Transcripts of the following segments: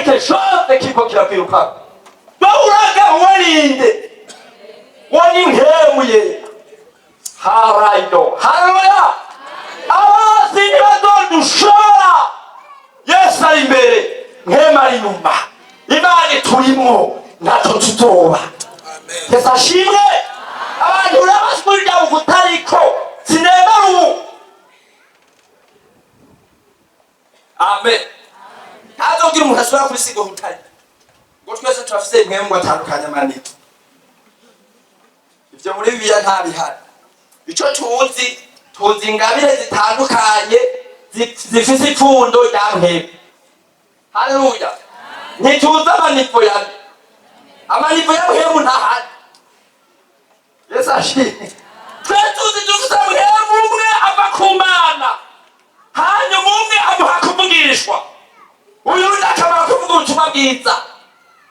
Quelque chose kiriko kirakwirukako. Wowe uraga uwarinde, wo ni nkemuye harayo. Haleluya! Abazi ntibazodushobora. Yesu ari imbere, nkema ari inyuma, Imana iturimwo, ntacyo tuzoba. Yesu ashimwe. Abantu urabaswirya ubutariko sinemera ubu. Amen. Ntazogira umuntu ashobora kubisiga ubutari ngo twese turafise impwemu, ngo atandukanye amaniko. Ivyo muri Bibiliya ntabihari. Ico tuzi, tuzi ingabire zitandukanye zifise ipfundo rya mpwemu. Haleluya! Ntituzi amanivo ya amanivo ya mpwemu, ntahari. Yesu ashimwe. Twe tuzi dufise mpwemu umwe ava ku Mana, hanyuma umwe amuha kuvugishwa, uyundi akamuha kuvuga ubutumwa bwiza,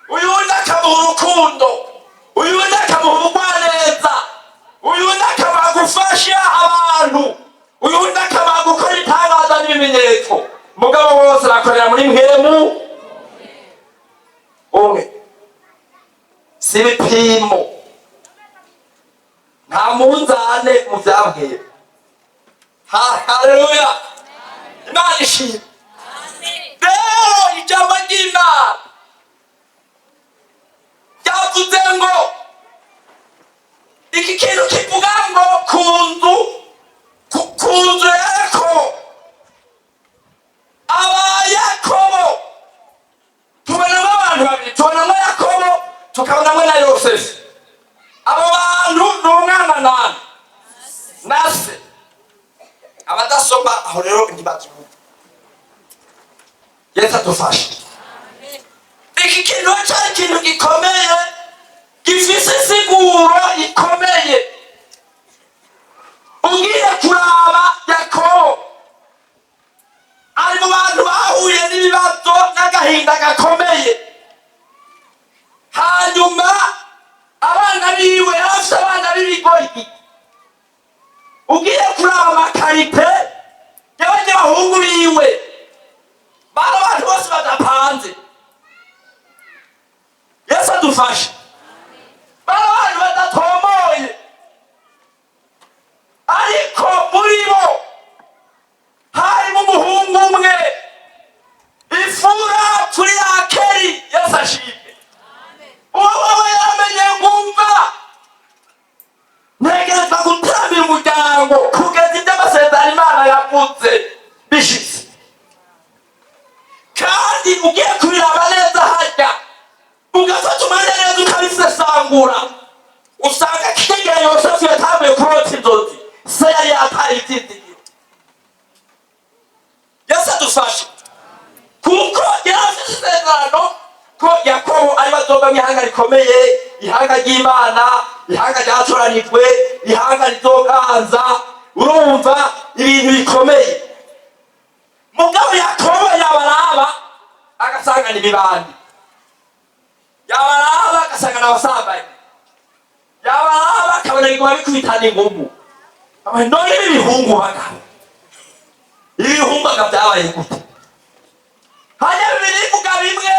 uyundi akamuha urukundo, uyundi akamuha ubugwaneza, uyundi akamuha gufasha abantu, uyundi akamuha gukora ibitangaza n'ibimenyetso. Mugabo bose bakorera muri mpwemu umwe. Si ibipimo, nta munzane mu vyabwira. Haleluya! Imana ishimwe. Rero ijambo ry'Imana ryavuze ngo iki kintu kivuga ngo ku nzu ku nzu ya Yakobo. Aba Yakobo tubonamo abantu babiri: tubonamo Yakobo, tukabonamo na Yosefu. Abo bantu ni umwana nani na se. Abadasoma aho rero ntibabyumva. Yesu adufashe. Iki kintu cyari ikintu gikomeye, gifise insiguro ikomeye. Ugiye kuraba, Yakobo ari mu bantu bahuye n'ibibazo n'agahinda gakomeye. Hanyuma abana biwe, yarafise abana b'ibigoryi. Ugiye kuraba ama qualités y'abajya bahungu biwe, bari abantu bose badapanze. Yesu adufashe. Bari abantu badatomoye, ariko muri bo harimo umuhungu umwe, ifura kuri Rakeli. Yesu ashimwe. Uwo wewe yamenye ngumva ntegerezwa gutaramira umuryango kugeza ibyo amasezerano Imana yavuze bishitse. Kandi ugiye kubiraba neza harya, ugafata umwanya neza ukabisesangura, usanga kitegera Yosefu yatanguye kurota inzozi, se yari yataye ibyizigiro. Yesu adufashe, kuko yari afite isezerano ko Yakobo ari bazovamwo ihanga rikomeye, ihanga ry'Imana, ihanga ryatoranijwe, ihanga rizoganza. Urumva ibintu bikomeye. Mugabo Yakobo yabaraba agasanga ni ibibandi, yabaraba agasanga ni abasambanyi, yabaraba akabona biguma bikubitana ingumu. None ibi bihungu bagabo, ibi bihungu byabaye gute? Hajya bibiri ivuga bimwe,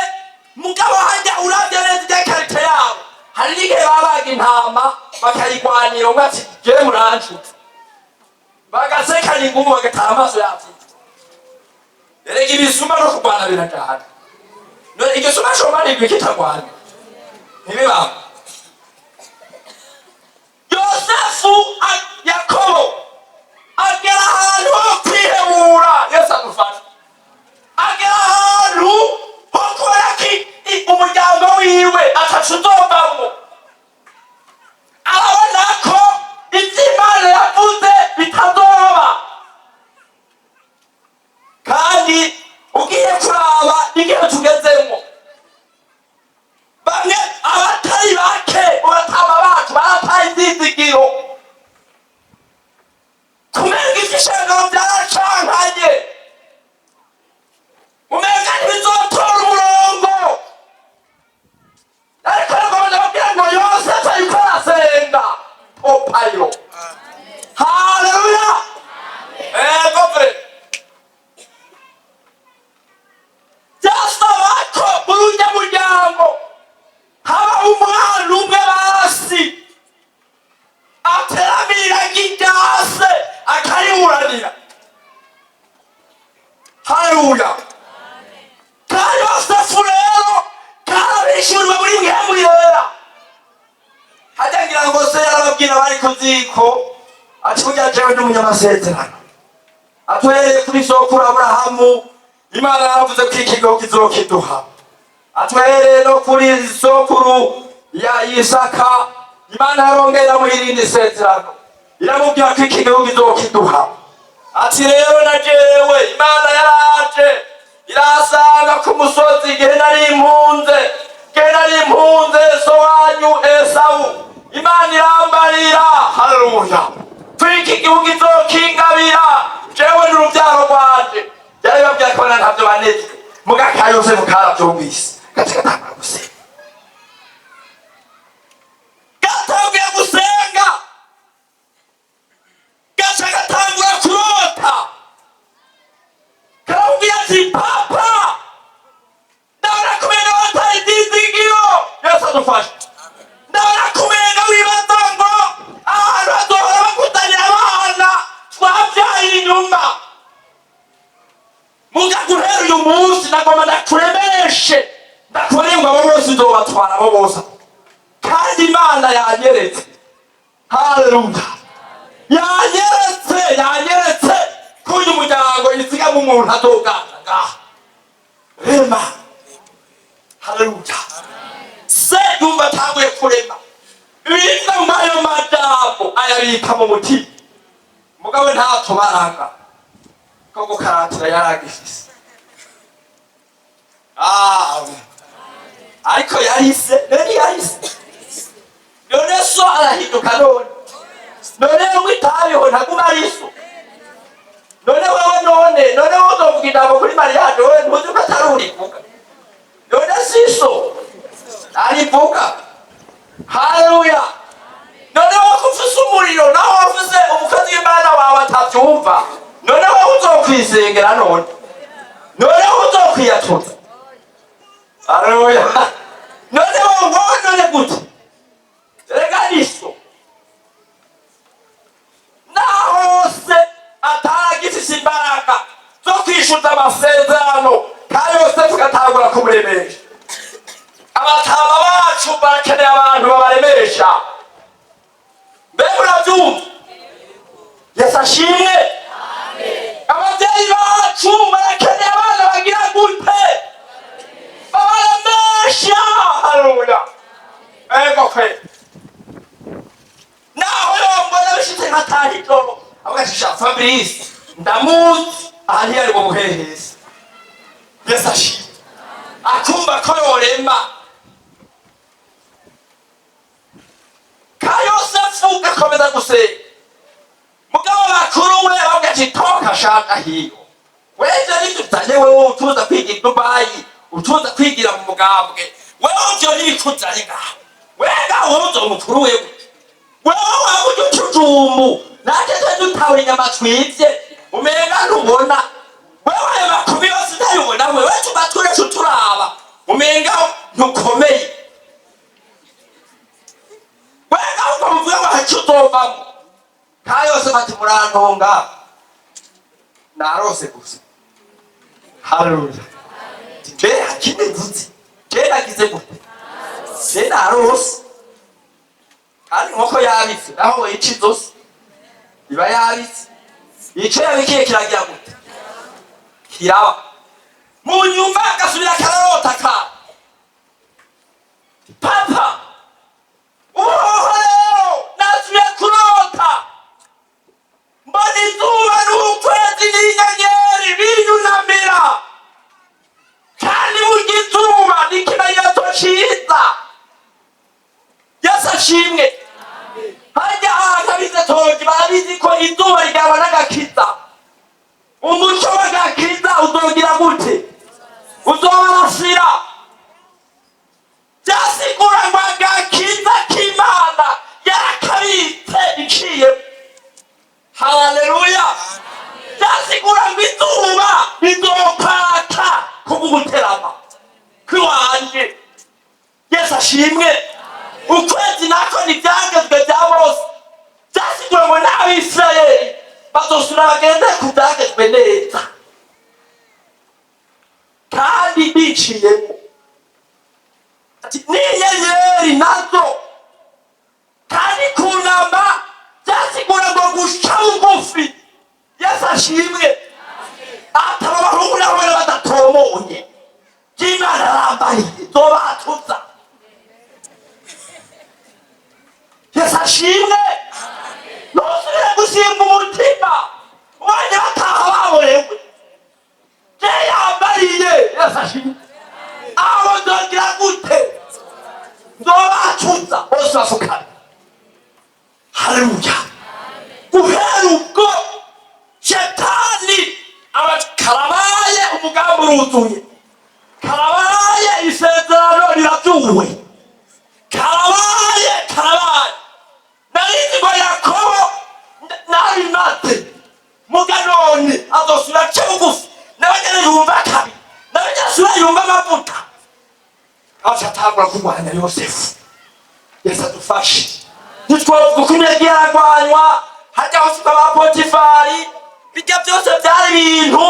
mugabo hajya uravye neza irya qualité yabo, hari n'igihe babaga intama bakayigwanira, umwe ati: "Jewe murancuza." Bagasekana ingumu, bagataha amaso yavyitse. Erega ibisuma no kurwana birajana. None igisuma comanirwa kitagwana? Ntibibaho. Yosefu, Yakobo agera ahantu ho kwihebura. Yesu adufashe. Agera ahantu ho kubona ko umuryango wiwe atacu uzovamwo. Arabona ko ibyo Imana yavuze bitazoba. Kandi ugiye kuraba igihe tugezemo, bamwe abatari bake mu batama bacu barataye ivyizigiro, kumenga ivy'ishengero vyaracankanye, umenga ntibizotora umurongo. Ariko ragomba babwira ngo Yosefu ariko arasenga opayo. Haleluya! Ego vre, byasaba ko Bari ku ziko, ati burya jewe ndi umunyamasezerano. Atuhereye kuri sokuru Aburahamu, Imana yaravuze ko iki gihugu kizokiduha. Atuhereye no kuri sokuru ya Isaka, Imana yarongera mu irindi sezerano, iramubwira ko iki gihugu kizokiduha. Ati rero na jewe Imana yaraje irasanga ku musozi igihe nari impunze, igihe nari impunze so wanyu Esawu. Imana irambarira, haleluya, ko iki gihugu izokingabira jewe n'urubyaro rwanje. Byari babwira ko bana ntabyo banezwe muga ka Yosefu karavyumvise, gace gatangura gusenga, gatanguye gusenga, gaca gatangura kurota. Karamubwira ati: "Papa, ndabona kumenga wataye ivyizigiro." Yesu adufashe. "Ndabona kumenga wibaza ngo ahantu hazohora bakuzanira abana twabyaye inyuma. Muga guhera uyu munsi nagomba ndakuremeshe, ndakubone ngo abo bose nzobatwara, abo bose. Kandi Imana yanyeretse, haleluya, yanyeretse, yanyeretse ko uyu muryango izigama umuntu azogana ngaha rema." Haleluya. Se yumva atanguye kurema biza mu ayo majambo, ayabika mu mutima. Mugabo ntatubaranga ko gukaratira yaragifise. Ah, ariko yarise none, yarise none, so arahinduka none. None witabiho ntaguma ari so none. Wewe none, none wowe uzovuga ijambo kuri mariage, wewe ntuzi ko atari urivuga none? Si so arivuga. Haleluya. None wowe ko ufise umuriro, naho wavuze umukozi w'Imana wawe atavyumva, none wowe uzokwisengera none? None wowe uzokwiyatuza? Haleluya. None wowe, wowe none gute? Rega niso naho se ataragifise imbaraga zo kwishuza amasezerano ka Yosefu, gatangura kumuremesha. Abatama bacu barakeneye abantu babaremesha. Mbega urabyumva? Yesu ashimwe. Ababyeyi bacu barakeneye abana bagira gute? Babaremesha. Haleluya. Ego kwe, naho yombona bishitse nkataha ijoro, avuga ati: "Sha Fabrice ndamuzi, aha ntiyari bumuhehese." Yesu ashimwe. Akumva ko yorema. Ka Yosefu gakomeza gusenga. Mugabo bakuru we bavuga ati: "Toka shaka hiyo weje, nivyo uzanye wewe, utuza kwigira i Dubayi, utuza kwigira mu mugambwe wewe, ivyo ntibikuzanye ngaho. Wega wowe uzomukuru wewe, wewe waba urya utujumbu, natwe twe dutabura inyama twivye, umenga ntubona wewe ayo makumi yose utayibona. Wewe tuba turetse uturaba, umenga ntukomeye. Wega ubwo muvuga ngo haca uzovamo." Ka Yose bati: "Murantunga, narose gusa." Haleluya. Mbe hakindi mvuze? Je nagize gute? Je narose, kandi inkoko yabitse, naho wica izosi iba yabitse, ico yabikiye kiragira gute? Kiraba. Mu nyuma gasubira kararota ka papa: "Uhoho rero nasubiye kurota, mbona izuba n'ukwezi n'inyenyeri binyunamira. Kandi burya izuba ni ikimenyetso ciza." Yesu ashimwe. Harya ahantu abize toji barabizi ko izuba ryaba n'agakiza. Umuco w'agakiza uzogira gute? Uzobarasira. Byasigura ngo agakiza k'Imana yarakabitse iciye. Haleluya. Byasigura ngo izuba rizokwaka kubw'uguterama kw'iwanje. Yesu ashimwe. Ukwezi nako ntibyagezwe bya Mose. Byasigura ngo n'Abisirayeli bazosubira bagende ku byagezwe neza kandi biciyemo. Ati n'inyenyeri nazo kandi kunama. Imana arambariye zobatuza. Yesu ashimwe. Ntusubire gusimba umutima ubonye bataha baborewe. Je yambariye, Yesu ashimwe, abo nzogira gute? Nzobatuza bose bafukame. Haleluya. Guhera ubwo shetani aba karabaye, umugambi uruzuye, karabaye, isezerano rirabyuwe, karabaye, karabaye. Narizi ngo Yakobo nabimaze muga none azosubira ace bugufi, nawe nyene yumva kabi, nawe nyene asubira yumva amavuta, aca atangura kurwanya Yosefu. Yesu adufashe. Ntitwovuga uko intege yaragwanywa hajya hose ba Potifari, bijya byose byari ibintu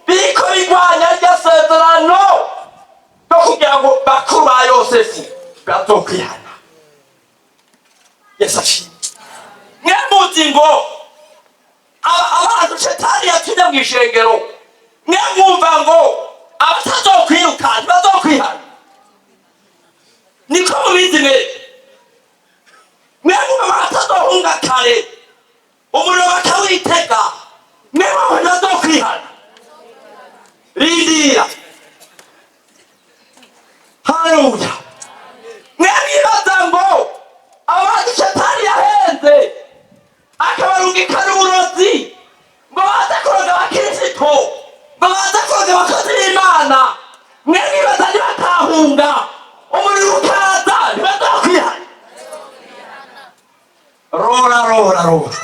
biriko bigwanya rya sezerano no kugira ngo bakuru ba Yosefu bazokwihana. Yesu ashimwe. Mwe muzi ngo abantu shetani yatumye mu ishengero, mwe mwumva ngo abatazokwiruka ntibazokwihana, niko mubizi neza. Mwe mwumva batazohunga kare umuriro bakawitega, mwe mwumva ntibazokwihana. Rindira. Haleluya. Mwe mwibaza ngo abantu shetani yahenze akabarungikana uburozi ngo baze kuroga abakirisito, ngo baze kuroga abakozi b'Imana, mwe mwibaza nibatahunga umuriro ukaza ntibazokwihana? Rora, rora, rora.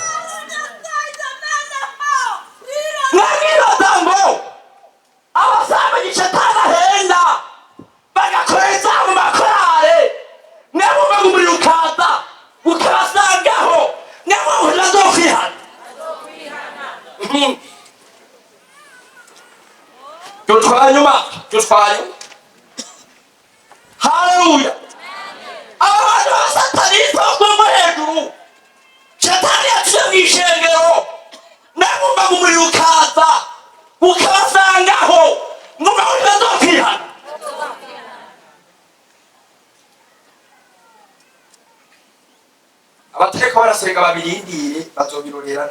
Mwe mwibaza ngo abasambanyi shetani ahenda bagakora ibyaha mu makorale, mwe mwumva ngo umuriro ukaza ukabasangaho, mwe mwumva ntibazokwihana? Dutwanyuma, dutwanyuma. Haleluya. Aba bantu b'abasataniste bo hejuru shetani yaciye mu ishengero, namwumva ngo umuriro ukaza ukabasangaho, mwumva ngo ntibazokwihana? Abatariko barasenga babirindire, bazobirorera.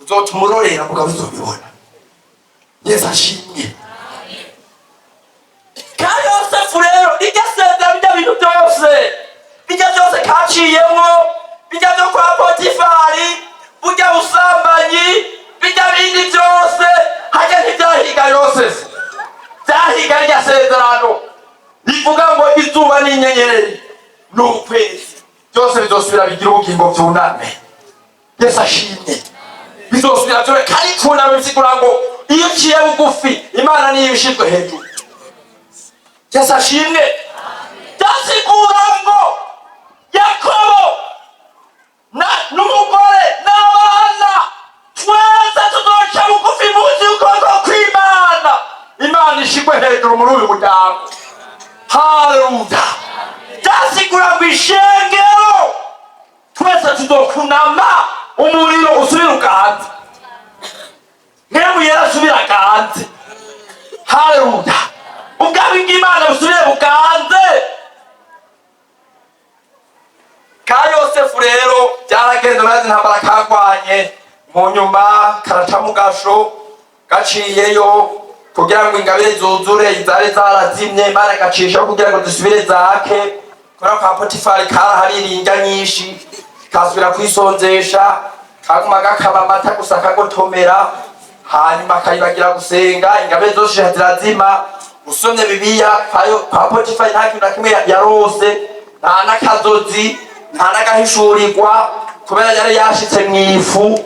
Uzotuma urorera mugabo uzobibona. Yesu ashimwe. Ka Yosefu rero, iryo sezerano, bijya bintu byose, bijya byose kaciyemwo, bijya byo kwa Potifari, burya busambanyi, bijya bindi byose hajya, ntibyahiga Yosefu, byahiga rya sezerano rivuga ngo izuba n'inyenyeri n'ukwezi byose bizosubira bigira ubugingo, byuname. Yesu ashimwe. Bizosubira byore kandi kunama bisigura ngo iyo uciye bugufi Imana niyo ibishizwe hejuru. Yesu ashimwe. Byasigura ngo Yakobo n'umugore n'abana twese tuzoca bugufi munsi y'ukuboko kw'Imana, Imana ishigwe hejuru muri uyu muryango. Haleluya. Byasigura ngo ishengero twese tuzokunama, umuriro usubira uganze, mwebwe yarasubira aganze. Haleluya. Ubwami bw'Imana busubire buganze. Ka Yosefu rero byaragenze maze intambara kagwanye mu nyuma karaca mu gasho, gaciyeyo kugira ngo ingabire zuzure izari zarazimye, Imana igacishaho kugira ngo zisubire zake, kubera kwa Potifari karaharira indya nyinshi, kasubira kwisonzesha, kaguma gakama amata gusa kagotomera, hanyuma kayibagira gusenga, ingabire zose zirazima. Usomye Bibiliya, kwa Potifari nta kintu na kimwe yarose, nta n'akazozi, nta n'agahishurirwa, kubera yari yashitse mw'ifu.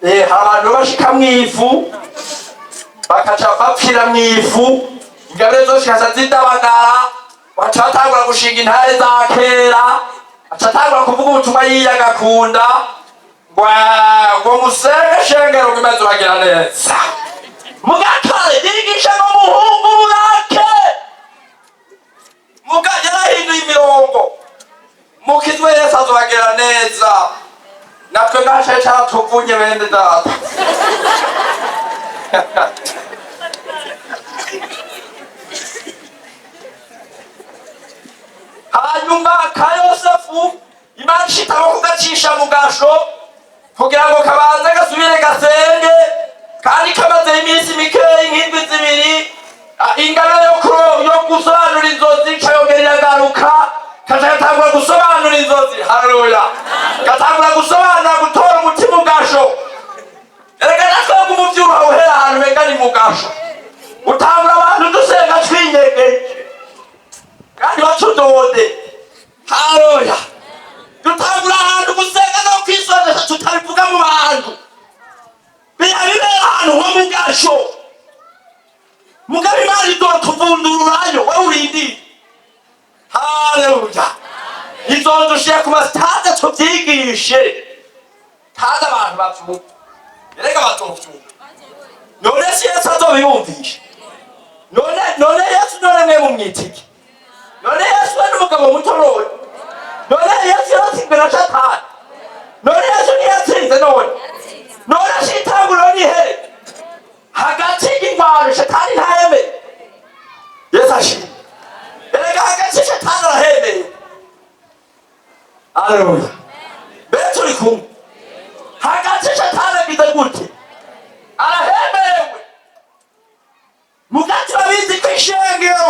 Hari abantu bashika mw'ifu bakaca bapfira mw'ifu, ingabire zose zikaca zidabagara, baca batangura gushinga intare za kera, aca atangura kuvuga ubutumwa yiyagakunda ngo musenge shengero ngo imaze uragira neza. Mugakare yigisha ngo muhungu burake, muga yarahinduye imirongo. Mukizwe, Yesu azobagira neza. Natwe ngashaye caratuvunye bene data. Hanyuma ka Yosefu Imana ishitamo kugacisha mu gasho kugira ngo kabanze gasubire gasenge, kandi kamaze iminsi mikeyi nk'indwi 2, ingano yo gusobanura inzozi kayongera iragaruka, kaca gatangura gusobanura inzozi. Haleluya! Gatangura gusobanura, gutora umuti mu gasho. Erega natwebwe umuvyibuho uhera ahantu umenga ni mu gasho, utangura abantu dusenga twinyegeje kandi batudode. Haleluya! Dutangura ahantu gusenga no kwisonzesha tutabivuga mu bantu, biba bibera ahantu nko mu gasho. Mugabo Imana izotuvundururayo, wowe urindire. Haleluya! Izodushira ku masitade tuvyigishe kandi abantu bavyumve. Erega bazovyumva. None si Yesu azobiyumvisha? None Yesu, none mwe mumwitike? None Yesu we n'umugabo muto? None Yesu yaratsinzwe na Satani? None Yesu ntiyatsinze? None shitanguriro nihere hagati y'ingwano Shetani ntayemeye. Yesu ashimwe. Erega hagati Shetani arahemeye. Aleluya! Mbere turi kumwe? Hagati Shetani agize gute? Arahemerewe. Mugati babizi ko ishengero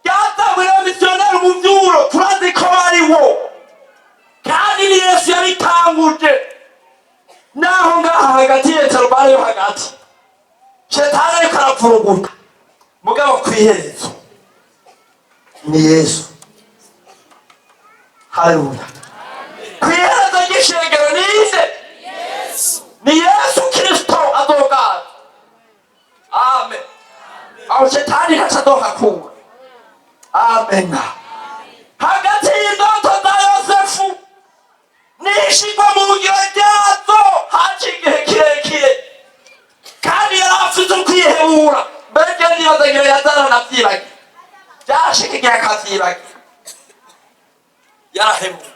ryatangwe n'abamisiyoneri mu vyuro, turazi ko bariwo, kandi ni Yesu yabitanguje. Naho ngaha hagati yeterobare yo hagati Shetani ariko aravuruguta, mugabo kw'iherezo ni Yesu. Haleluya! Kw'iherezo ry'ishengero ninde? Ni Yesu Kristo azogaza. Amen. Aho Shetani ntaco azohakura. Amen. Hagati y'indoto za Yosefu n'ishigwa mu ngiro ryazo haca igihe kirekire, kandi yari afite ukwihebura. Mbega nibaza ngira yazaranavyibagira, byashika igihe akavyibagira, yarahebura.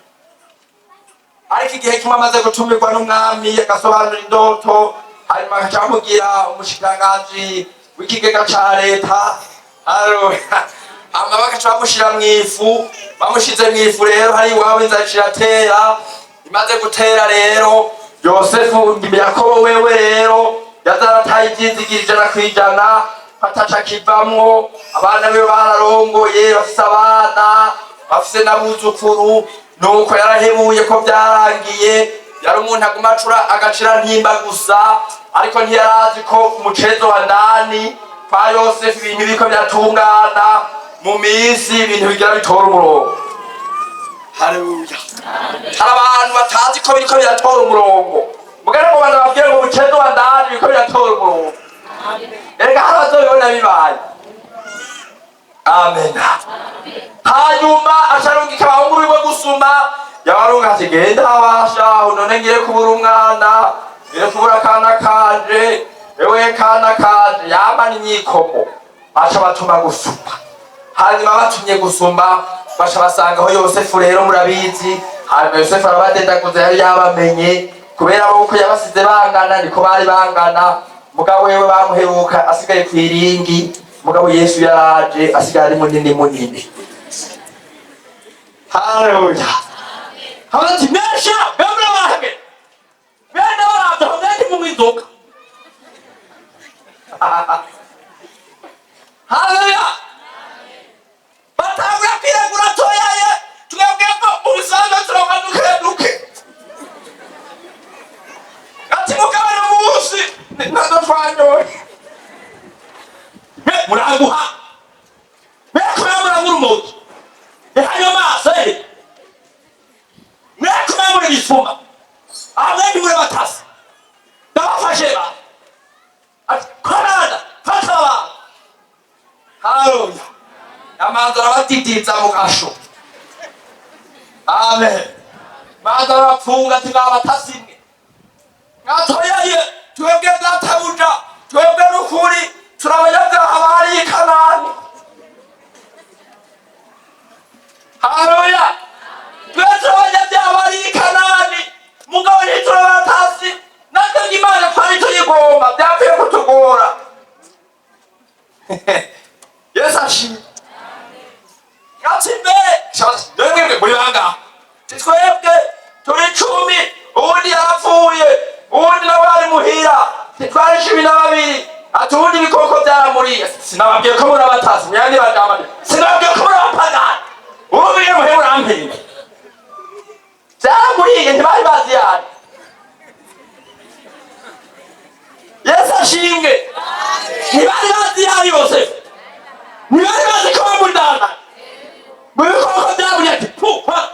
Ariko igihe kimwe amaze gutumirwa n'umwami agasobanura indoto, hanyuma agaca bamugira umushikiranganji w'ikigega ca leta. Haleluya! Hama bagaca bamushira mw'ifu. Bamushize mw'ifu rero, hari iwabo inzara iratera. Imaze gutera rero, Yosefu, Yakobo wewe rero yazarataye ivyizigiro 100% ko ataco akivamwo. Abana biwe bararongoye, bafise abana, bafise n'abuzukuru. Nuko yarahebuye ko byarangiye. Yari umuntu aguma acura agacira ntimba gusa, ariko ntiyarazi ko umucezo wa ndani kwa Yosefu ibintu biriko biratungana. Mu minsi ibintu bigira bitora umurongo. Haleluya! Hari abantu batazi ko biriko biratora umurongo. Mugane ngo bantu babwire ngo umucezo wa ndani biriko biratora umurongo. Erega hari abazobibona bibaye. Amen. Hanyuma acarungika abahungu biwe gusuma. Yabarunga ati: "Genda abashaho, none ngire kubura umwana, ngire kubura akana kanje, ewe kana kanje." Yamana inyikomo, aca batuma gusuma. Hanyuma batumye gusuma, baca basanga aho Yosefu. Rero murabizi, hanyuma Yosefu arabadendaguza. Yari yabamenye kubera bo uko yabasize bangana niko bari bangana. Mugabo wewe bamuheruka asigaye kw'iringi, mugabo Yesu yaraje asigaye ari munini munini. Haleluya! Ati: "Mesha bemwe bahege bene baravye aho mwende munywa inzoga." Haleluya! Batangura kwiregura: "Toyaye, twebwe ko mu bisanzwe turonka duke duke." Ati: "Mugabo no munsi nazo twanyoye muranguha mwe murangura urumogi ehanyo maso mwe muri bisuma aho mwe muri batasi, ndabafashe ba." Ati: "Komanda, fata abantu." Haleluya! Amanza arabatitiza mu kasho. Amen. Manza arabapfunga, ati: "Mwabatasi mwe, mwatoyaye, twebwe databuja, twebwe n'ukuri turi abanyabyaha bari i Kanani. Haleluya! Twe turi abanyabyaha bari i Kanani, mugabo ntituri abatasi. Natwe Imana twari tuyigomba, byapfuye kutugora." Yesu ashimwe. Ati: "Mbere mwebwe 12, ati ubundi ibikoko byaramuriye. Sinababwiye ko muri abatasi? Myandi bajamane, sinababwiye ko muri abapagani? Ubu iyo muhe murampinga, byaramuriye, ntibari bazi yani. Yesu ashimwe. Ntibari bazi yani Yosefu, ntibari bazi ko bamudana mu bikoko byaramuriye. Ati pupa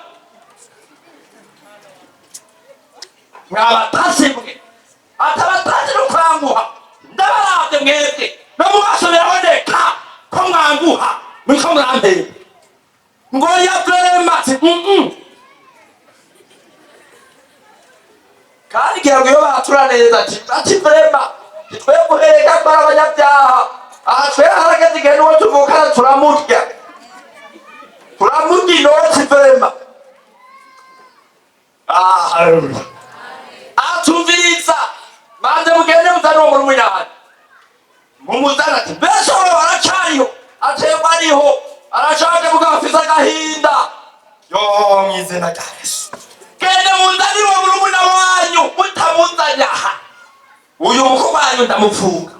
mwabatasi mwe, atabatasi no kwanguha, ndabaravye mwebwe no mu maso biraboneka ko mwanguha, muriko murampemba. Ngo ya vrema ati kandi ngira ngo iyo batura neza ati vrema twebwe uhereka ko ari abanyabyaha, aha twe harageze igihe n'uwo tuvukana turamurya, turamurya inoti vrema. Ah, haleluya. Atumviriza, manze mugende muzane uwo muri mumuzana. Ati mbese uwo aracariho? Aterwa ariho, arashaje mugabo afise agahinda. Yo, mw'izina rya Yesu, gende muzanire uwo murumuna wanyu, mutamuzanye aha uyu mukuru wanyu ndamupfunga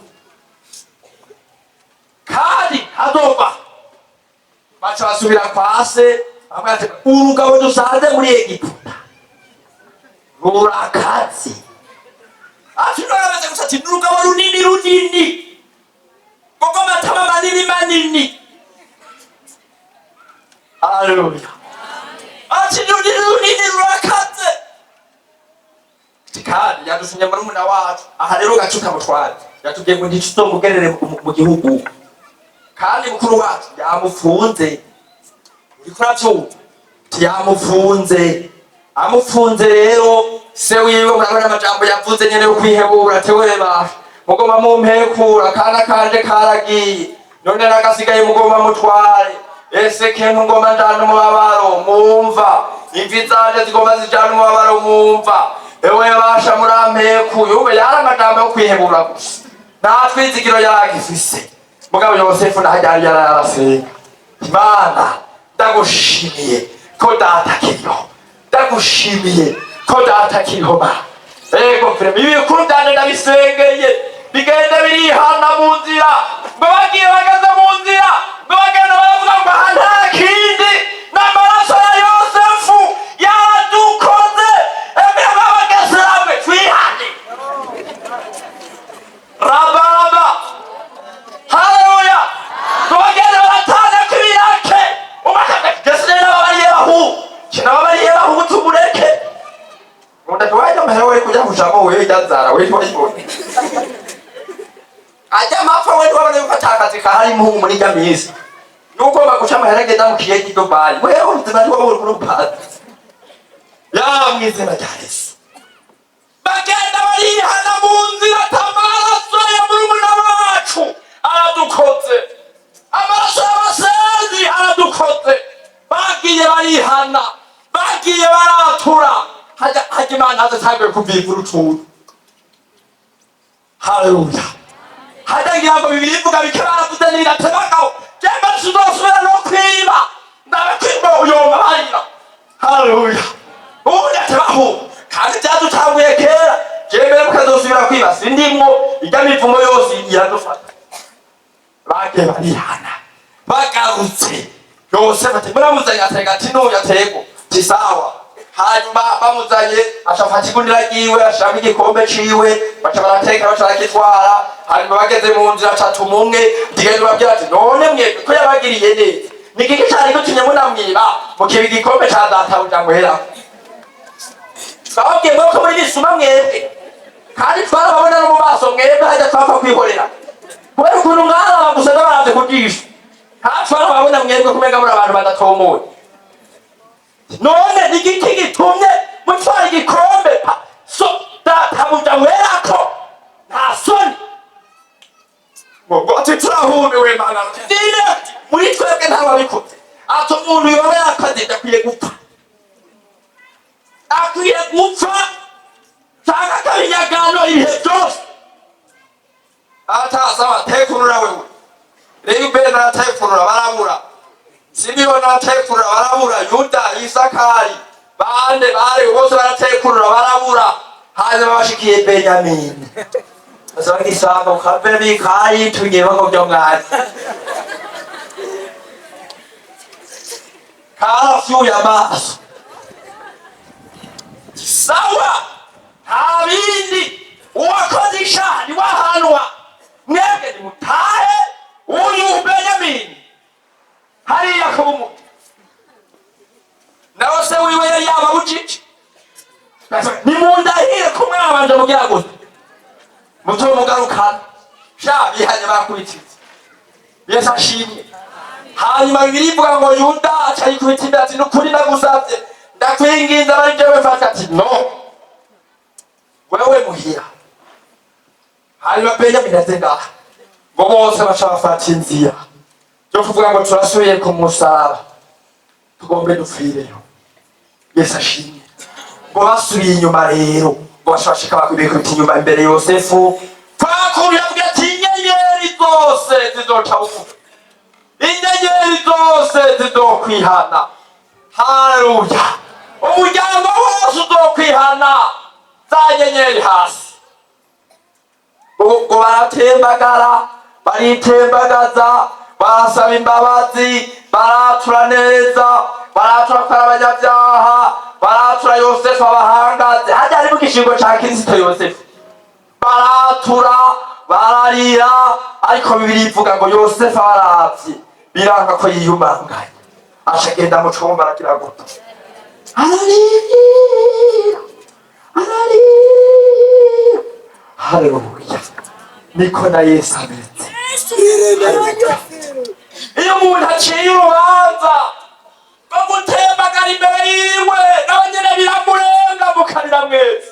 kandi ntazova. Baca basubira kwa se, bamwe ati urugabo dusanze muri Egiputa rurakaze. Ati none gusa, ati n'urugabo runini runini, kuko amatama manini manini. Haleluya. Ati runini runini, rurakaze. Ati kandi yadusinye murumuna wacu. Aha rero gacuka mutware yatubwiye ngo ntituzomugerere mu gihugu, kandi mukuru wacu yamufunze. Uriko uravyumva? Ati yamufunze. Amufunze rero, se wiwe murabona amajambo yavuze nyene yo kwihebura: "Tewe basha, mugomba mumpekura, akana kanje karagiye, none nagasigaye mugomba mutware. Ese kentu ngomba njana umubabaro mumva, imvi zanje zigomba zijana umubabaro mumva. Ewe basha, murampekuye." Ube yari amajambo yo kwihebura gusa, nta twizigiro yaragifise. Mugabo Yosefu naho yari yarasenga: "Imana, ndagushimiye ko data akiriho, ndagushimiye ko data akiriho. Ma ego vraiment, ibikuru byanje ndabisengeye bigenda birihana mu nzira." Ngo bagiye, bageze mu nzira, ngo bagenda baravuga ngo aha nta kindi n'amaraso ya Yosefu yaradukoze. Emwe babageseramwe, twihane rabaraba. Haleluya. Ngo bagende baratana kw'ibirake, umwe akagese n'ababariye bahu kinababariye bahu, tumureke. Ngo wajya amahera we kujya kujamo wewe ijazara wewe wayibonye ajya amapfa, we ntiwabona yuko atakazi kahari muhu muri ijya minsi, nugomba guca amahera agenda mu kiyaga i Dubai, wewe ubuzima ntiwaba uri kurupaza ya mw'izina rya Yesu. Bagenda barihana mu nzira, ati amaraso ya murumuna wacu aradukoze, amaraso y'abasenzi aradukoze. Bagiye barihana, bagiye baratura, hajya hajya Imana hazatanguye kuvivura utuntu. Haleluya. Hajya ngira ngo bibiri ivuga bike baravuze n'ibiratebagaho, jemba tuzosubira no kwiba, ndabakwiba uyomba barira. Haleluya. Ubundi atebaho kandi byadutanguye kera, jembe mukazosubira kwiba sindimwo, ijya mivumo yose iradufata. Bagiye barihana, bagarutse, Yosefu ati muramuzanye, atega ati nuyu, atego ti sawa. Hanyuma bamuzanye, acafata igunira ryiwe, ashiramo igikombe ciwe, baca barateka, baca barakitwara. Hanyuma bageze mu nzira, acatuma umwe ndigenda babwira ati none mwebwe ko yabagiriye neza, ni igiki cari gutumye munamwiba mukiba igikombe ca databuja? Muherako twababwiye ko muri bisuma mwebwe, kandi twarababona no mu maso mwebwe, hajya twapfa kwihorera kubera ukuntu mwaraba gusa n'abaravye ku jisho, twarababona mwebwe kumenga muri abantu badatomoye. None ni igiki gitumye mutwara igikombe so databuja werako? Nta soni? Ngo ati turahumiwe mana. Dine muri twebwe ntawabikoze. Ati umuntu yoba yakoze akwiye gupfa, akwiye gupfa canke akabinyagano ibihe byose. Atasaba tekurura wewe. Reyubeni aratekurura barabura, Simiyoni aratekurura barabura, Yuda, Isakari, bande bare bose baratekurura barabura. Hanyuma bashikiye Benyamini. Bazagisanga ukave bikayitunye bako mwana karafyuye amaso. Sawa, nta bindi, uwakoze ishaha niwahanwa. Mwebwe nimutahe. Uyu Benyamini hariya kuba umuti nawe se wiwe yari yababujije. Nimundahire ko mwabanje mugira gute muzomugarukana. Sha bihanye bakubitize. Yesu ashimwe. Hanyuma Bibiliya ivuga ngo Yuda aca yikubita imbere ati: "Nukuri ndagusavye, ndakwinginze, abari jewe mfata." Ati: "No, wewe muhira." Hanyuma Benyamini aze ngaha, ngo bose baca bafata inzira yo kuvuga ngo turasubiye ku musaraba, tugombe dupfireyo. Yesu ashimwe. Ngo basubiye inyuma rero, ngo baca bashika bakubita inyuma imbere Yosefu. Twakuru yavuga ati: "Inyenyeri zose zizoca bugufi, inyenyeri zose zizokwihana." Haleluya! Umuryango wose uzokwihana, za nyenyeri hasi. Ngo baratembagara, baritembagaza, barasaba imbabazi, baratura neza, baratura ko ari abanyabyaha, baratura Yosefu abahangaze hajya harimo igishingo ca Kirisito. Yosefu baratura, bararira, ariko Bibiliya ivuga ngo Yosefu abaravye biranga ko yiyumanganya, acagenda mu cumba, aragira guta, ararira, ararira. Haleluya! Niko na Yesu ameze. Iyo umuntu aciye urubanza rwo gutembagara imbere yiwe, nawe nyene biramurenga, mukarira mwese.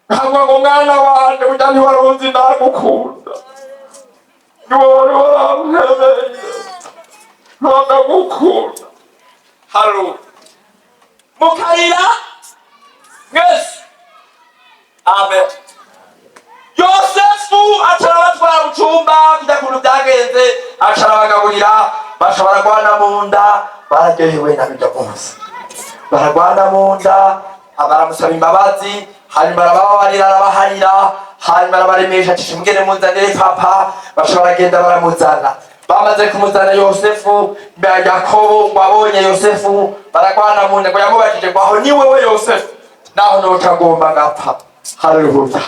Ntabwo ngo: "Mwana wanje, burya ntiwari uzi ndagukunda, niwe wari warampebeye, ndagukunda." Haleluya! Mukarira mwese. Amen. Yosefu aca arabatwara mu cumba kujya kuntu byagenze, aca arabagaburira, baca baragwana mu nda, bararyohewe na bijya bose baragwana mu nda. Baramusaba imbabazi, hanyuma arabababarira, arabaharira, hanyuma arabaremesha ati: "Mugende munzanire papa." Baca baragenda baramuzana. Bamaze kumuzana Yosefu, Yakobo ngo abonye Yosefu baragwana mu nda, ngo yamubajije ngo: "Aho ni wewe Yosefu?" Naho noca agomba ngapfa. Haleluya!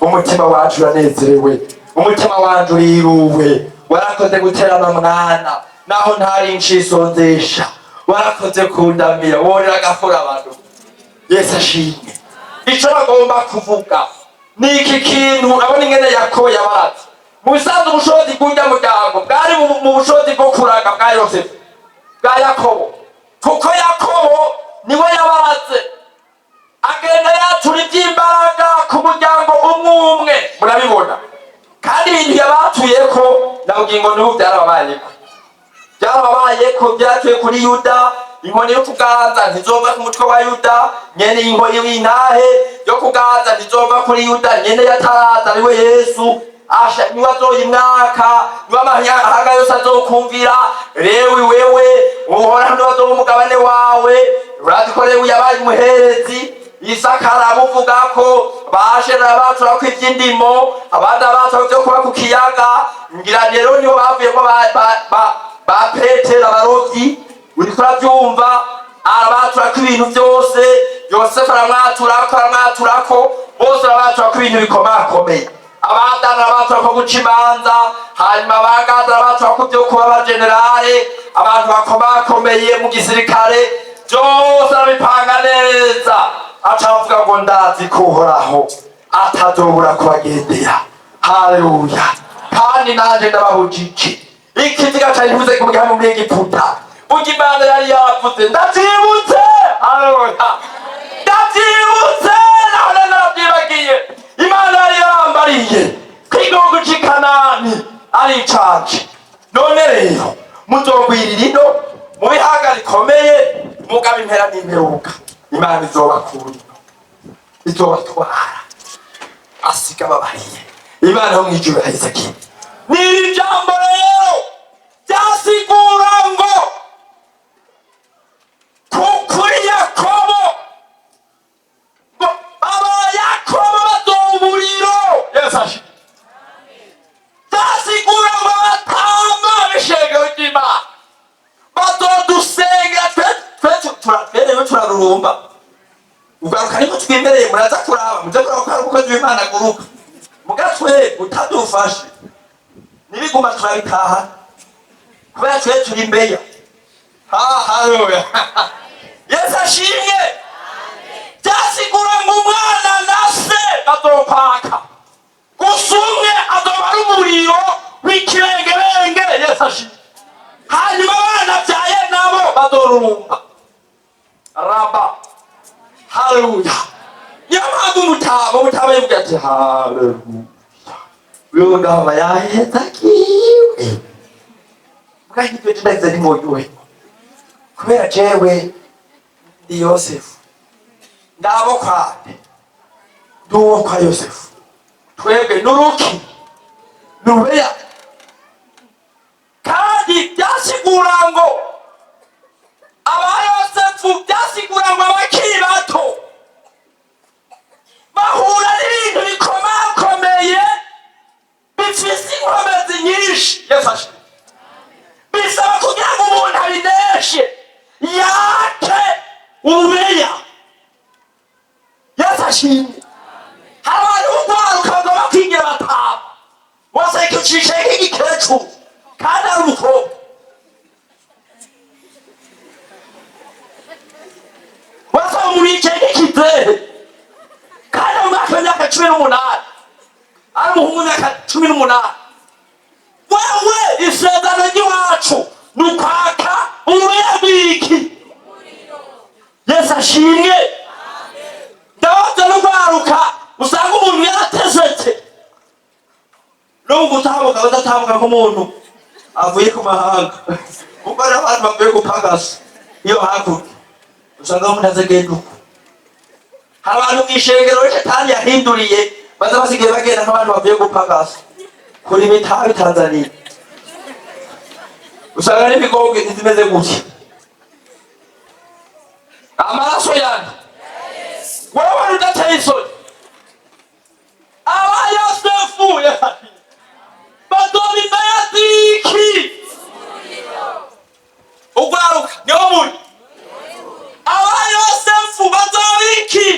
Umutima wacu uranezerewe, umutima wanje uriruwe. Warakoze guterama mwana, naho ntari ncisonzesha, warakoze kundamira, worera agafura abantu. Yesu ashimwe. Ico bagomba kuvuga ni iki kintu: urabona ingene Yakobo yabaratse. Mu bisanzwe ubushobozi bw'urya muryango bwari mu bushobozi bwo kuraga bwa Yosefu, bwa Yakobo, kuko Yakobo niwe yabaratse, agenda yatura iby'imbaraga ku muryango umwe umwe. Murabibona kandi ibintu yabatuyeko na bugingo n'ubu byarababayeko, byarababayeko, byatuye kuri Yuda. Inkoni yo kuganza ntizova ku mutwe wa Yuda nyene, inkoni w'intahe yo kuganza ntizova kuri Yuda nyene yataraza, ariwe Yesu. Asha niwe azoyimwaka, niwe amahanga yose azokumvira. Lewi wewe Uhoraho niwe azoba umugabane wawe. Urazi ko Lewi yabaye umuherezi. Isaka aramuvuga ko bashera batura ko iby'indimo, abandi abatura byo kuba ku kiyaga. Ngira rero nibo bavuyemo ba Petero abarovyi, uriko uravyumva. Arabatura ko ibintu byose. Yosefu aramwaturako, aramwaturako, bose arabatura ko ibintu bikomakomeye. Abadani arabatura ko guca imanza, hanyuma abagaza arabatura ko byo kuba abajenerale, abantu bakomakomeye mu gisirikare. Byose arabipanga neza, aca avuga ngo: "Ndazi ko Uhoraho atazobura kubagendera." Haleluya! Kandi nanje ndabahujije ikiziga cari ntuze kugira muri Egiputa. Burya Imana yari yavuze, ndavyibutse. Haleluya! Ndavyibutse, naho nari naravyibagiye. Imana yari yarambariye ko igihugu c'i Kanani ari icanje. None rero muzogwirira ino mu bihaga rikomeye, mugaba impera n'imperuka Imana izobakura ino, izobatwara, asiga babariye. Imana yo mw'ijuru yahize. N'iri jambo rero byasigura ngo kuri Yakobo, ngo aba Yakobo bazoba umuriro. Yesu ashimwe. Bararurumba. Ugaruka niko twimereye, muraza kuraba, muze kuraba ko hari umukozi w'Imana aguruka. Muga twe utadufashe nibiguma turabitaha, kubera twe turi mbeya. Ha, haleluya! Yesu ashimwe. Byasigura ngo umwana na se bazokwaka, gusa umwe azoba ari umuriro w'ikirengerenge. Yesu ashimwe. Hanyuma abana abyaye nabo bazorurumba raba. Haleluya! Niyo mpamvu umutama yivuga ati: "Haleluya, uyu ngaba yahezagiwe." Bwa nk'ibyo ndagize ntimwoyohe, kubera jewe ndi Yosefu, ndabo kwande, ndi uwo kwa Yosefu. Twebwe nuruki nubeya. Kandi byasigura ngo aba Yosefu, byasigura ngo abakiri bato bahura n'ibintu bikomakomeye, bifise inkomezi nyinshi. Yafashe bisaba kugira ngo umuntu abineshe yake ububeya. Yesu ashimwe. Hari abantu b'urwaruka bagomba kwigira batama bose, cicaye nk'igikecuru kandi ari umukobwa. Bose umuntu yicaye nk'ikizehe kandi mu mwaka w'imyaka 18, ari umuhungu w'imyaka 18. Wewe, isezerano ry'iwacu ni ukwaka urubeya rw'iki? Yesu ashimwe. Ndabaza n'urwaruka, usanga umuntu yaratezetse no mu gutambuka badatambuka nk'umuntu avuye ku mahanga, kuko hari abantu bavuye gupagasa iyo hakurya, usanga umuntu azagenda uko. Hari abantu mu ishengero shetani yahinduriye, baza basigaye bagenda nk'abantu bavuye gupagasa kurima itabi Tanzania. Usanga n'imigongo zimeze gutya. Amaraso yanjye, wowe udateye isoni. Aba Yosefu bazoba imbeya ziki? Ugwaruka niho muri aba Yosefu bazoba iki?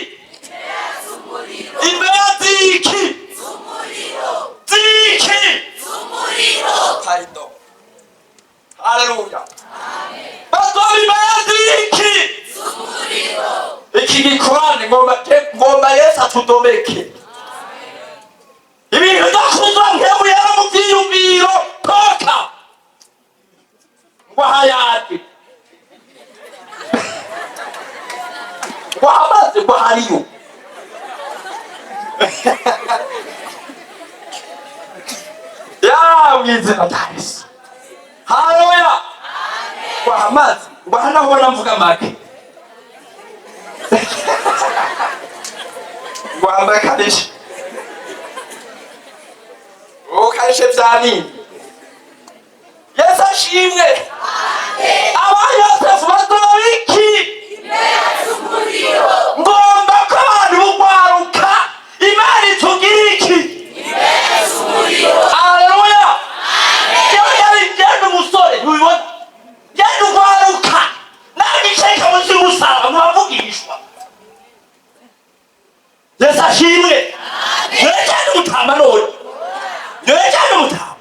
Imbeya ziki? Ziki? Pardon. Haleluya! Bazoba imbeya ziki? Iki gikorane ngomba Yesu atudomeke ibintu byo nkebuyera mu byiyumviro. Toka ngo ahayandi, ngo ahamaze, ngo hariyo. Ya, mw'izina rya Yesu. Haleluya! Ngo ahamaze, ngo aha naho mvuga make, ngo ahambaye karishe, ukarishe vya nini? Yesu ashimwe. Aba Yosefu bazoba iki? Ngomba ko abantu b'ugwaruka Imana itugira iki? Haleluya! Jewe yari ngenda umusore, ntubibona ngenda ugwaruka, nawe nicaye munsi y'umusaraba mubavugishwa. Yesu ashimwe. None cyane umutama, none cyane umutama,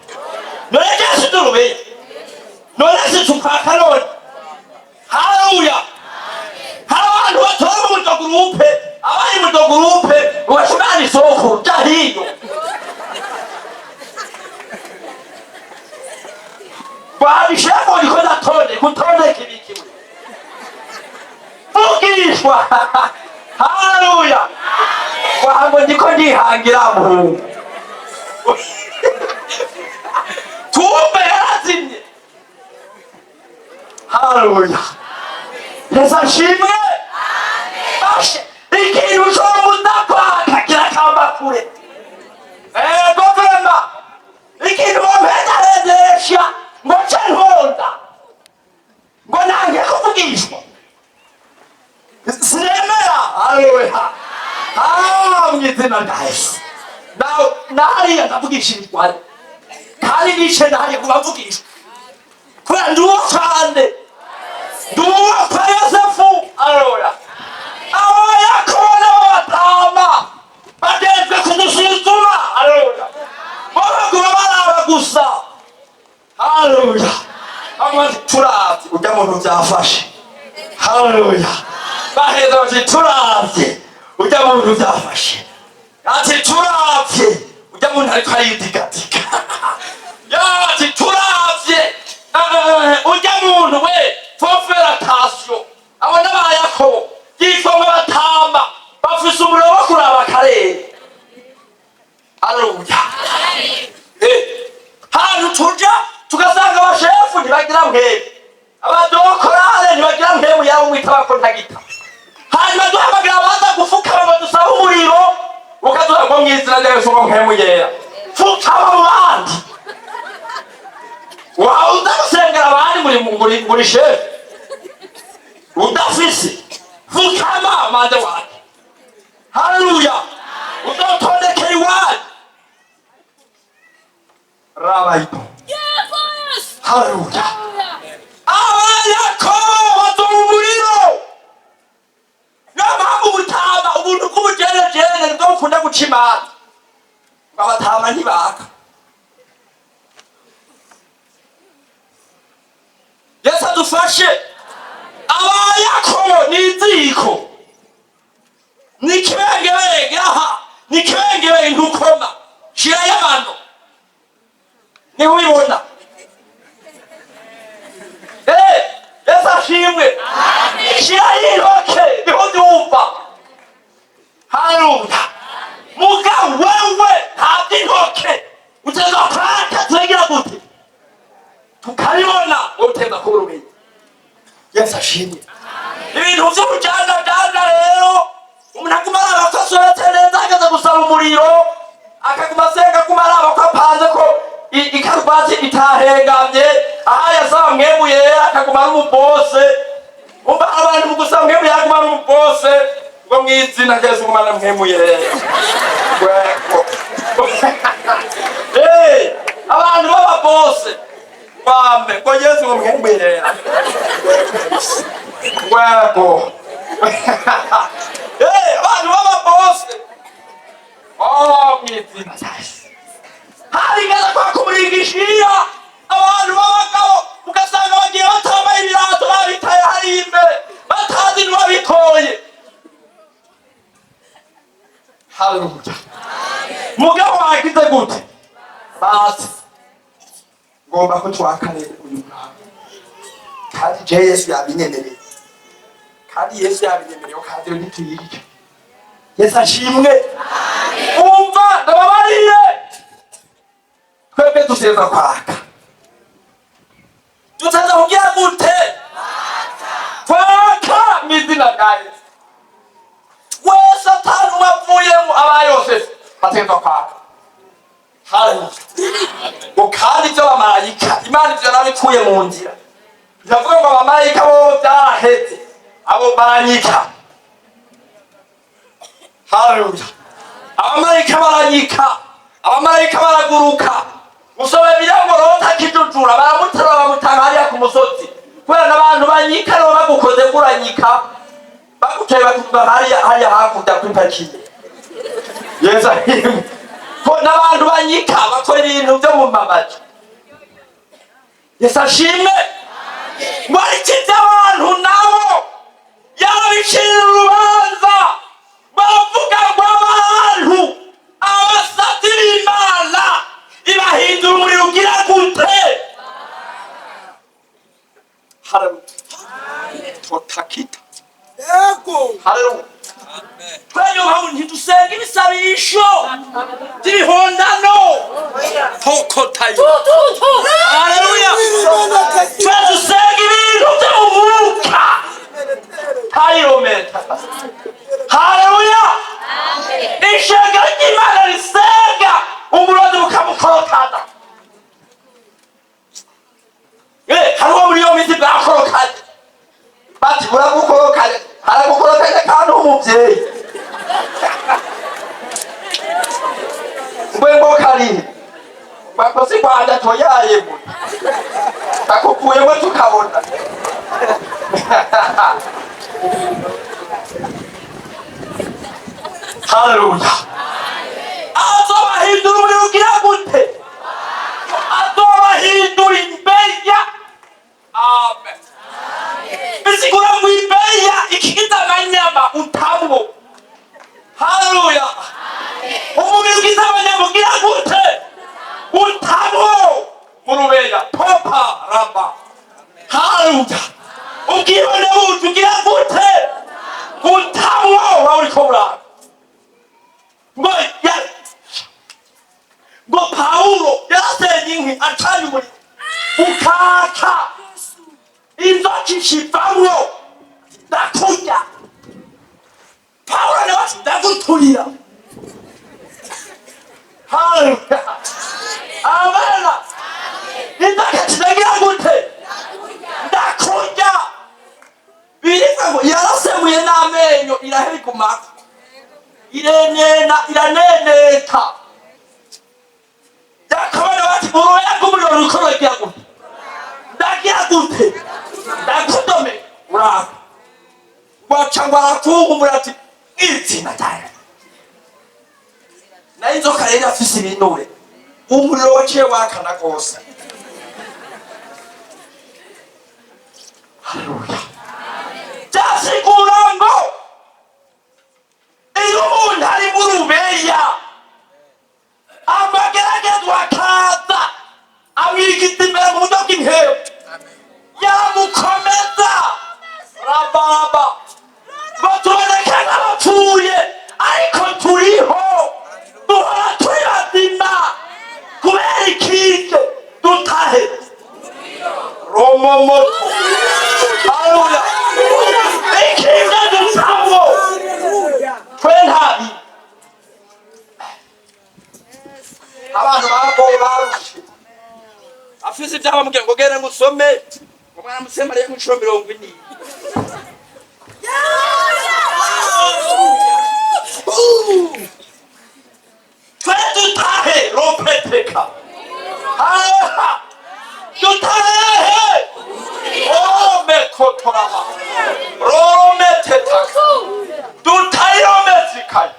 none cyane sidurubeya, none situkwaka none. Haleluya! Hari abantu batora mu gurupe, abari mu gurupe ubashimana isoko rya hino. Wabishiramo ndiko ndatonde kutondeka ibikimwe vugishwa. Haleluya! Wango ndiko ndihangira muhungu, kumbe yarazimye. Haleluya! Yesu ashimwe. Bashe ikintu co mudakwaka kirakamba kure. Ego vrema, ikintu bompezarezesha ngo nce ntonda, ngo nange kuvugishwa, sinemera. Haleluya! Ah, mw'izina rya Yesu. Nahariya ndavugishirizwa kandi nice ndahariya kubavugishwa, kubera ndi uwo kandi ndi uwo kwa Yosefu. Haleluya! Bati turavye urya muntu vyafashe. Haleluya. Baheza bati turavye urya muntu vyafashe, ati turavye urya muntu ariko aridigatika, ati turavye urya muntu we, faut faire attention. Abo n'aba Yakobo yitwa ngo batamba bafise umuriro wo kuraba akarere. Haleluya. Hantu tuja tugasanga abashefu ntibagira mpemu, abadokorale ntibagira mpemu yabo mwita abakontagita. Hanyuma duhamagara abaza gufukama ngo dusabe umuriro, ukaduha ngo mw'izina rya Yesu, ngo mpemu yera fukama mu bandi. Wawe uza gusengera abandi muri shefu udafise, fukama mande wake. Haleluya. Uzotondekera iwanyu rabayito. Haleluya. Abayakobo bazoba umuriro. Niyo mpamvu ubutama, ubuntu bw'ubujenejene nibwo bukunda guca imanza, ngo abatama ntibaka. Yesu adufashe. Abayakobo ni iziko, ni ikibengebenge. Aha ni ikibengebenge, ntukoma, shirayo amano niho ubibona. Yesu ashimwe. Shirayo intoke niho byumva. Haleluya. Muga wewe ntabwo intoke uteza kwaka, turegira gute tukabibona, wowe uteza kubura umenye. Yesu ashimwe. Ibintu vy'ubujandajanda rero, umuntu aguma araba ko asohotse neza, ageze gusaba umuriro akaguma asenga, aguma araba ko apanze, ko ikaruvati itahengamye, aha yasaba mwemu yera akaguma ari umubose. Umva, abantu mu gusaba mwemu yera aguma ari umubose, ngo mw'izina rya Yesu ngumana mwemu yera. Gwego. Abantu b'ababose bambe ngo Yesu ngo mwemu yera. Gwego. Abantu b'ababose. Oh, mw'izina rya Yesu. Harigeze kwaka umuringishira abantu b'abagabo, ugasanga bagiye batambaye ibirato, babitaye hariya imbere, batazi n'uwabitoye. Haleluya. Mugabo wagize gute? Basi ngomba ko twaka rero uyu mwami, kandi je Yesu yabinyemereye, kandi Yesu yabinyemereye, kandi rero ntituyica. Yesu ashimwe. Umva, ndababariye, twebwe duteza kwaka, duteza kugira gute? Kwaka mw'izina rya Yesu. Wese atanu wavuyemo, aba Yosefu bategetswe kwaka. Haleluya. Ngo kandi ibyo bamarayika, Imana ivyo narabikuye mu nzira, biravuga ngo abamarayika bo byaraheze, abo baranyika. Haleluya. Abamarayika baranyika, abamarayika baraguruka. Musome Bibiliya, ngo Loti akijujura baramuterura, bamutanga hariya ku musozi, kubera n'abantu banyika rero bagukoze kuranyika, baguteye bakuva hariya hariya hakurya kuri parking. Yesu ahimwe. Ko n'abantu banyika bakora ibintu byo mu mamaji. Yesu ashimwe. Ngo ariko iby'abantu nabo yarabicira urubanza, baravuga ngo abantu abasatsi b'Imana ibahindura umuriro ugira gute? Haleluya. Totakita. Yego. Haleluya. Kubera mpamvu ntidusenga ibisabisho by'ibihondano tokotayo. Haleluya. Twe dusenga ibintu byo mu mwuka tayirometa. Haleluya. Ishengero ry'Imana risenga umurozi bukamukorokana. Hariho muri iyo minsi bwakorokanye, bati buragukorokanye, haragukorokanye kandi umuvyeyi ngwe ngo karihe bakoze Rwanda toyayemwe bakukuyemwe tukabona. Haleluya. Azobahindura umuriro ugira gute? Azobahindura imbeya. Amen. Bisigura ngo imbeya ikigize amanyama utamwo. Haleluya. Umubiri ugize amanyama ugira gute? Utamwo mu rubeya popa ramba. Haleluya. Ubwibone bundi ugira gute? Utamwo waba uriko uraba. Ngo ngo Pawulo yarasenye inkwi acanye umuriro ukaka, inzoka ishivamwo, ndakurya. Pawulo nawe ati ndaguturira. Haleluya, amen. Inzoka ati ndagira gute? Ndakurya. Birivuga ngo yarasemuye n'amenyo, irahera igumako irenena iraneneta. Yakabana bati urubeya rw'umuriro ruriko ruragira gute? Ndagira gute? Ndakudome uraka. Waca ngo arakunkumura ati izina ryawe. Nayo inzoka rero afise ibinure, umuriro waciye wakana rwose. Haleluya. Byasigura ngo iyo umuntu ari mu rubeya, amageragezwa akaza amwigiza imbere mu buryo bw'intego, yamukomeza rabaraba ngo tuboneke nk'abapfuye ariko turiho, duhora turi bazima kubera ikije dutahe romomoto. Haleluya. Ikije dutamwo twe ntabi. Abantu bagoye barushe, afise ivyabo bamubwira ngo genda ngo usome ngo mwana musemariye nk'inshuro 40. Twe dutahe ropeteka. Aha dutahe omekotoraba rorometetaka dutayirometikaye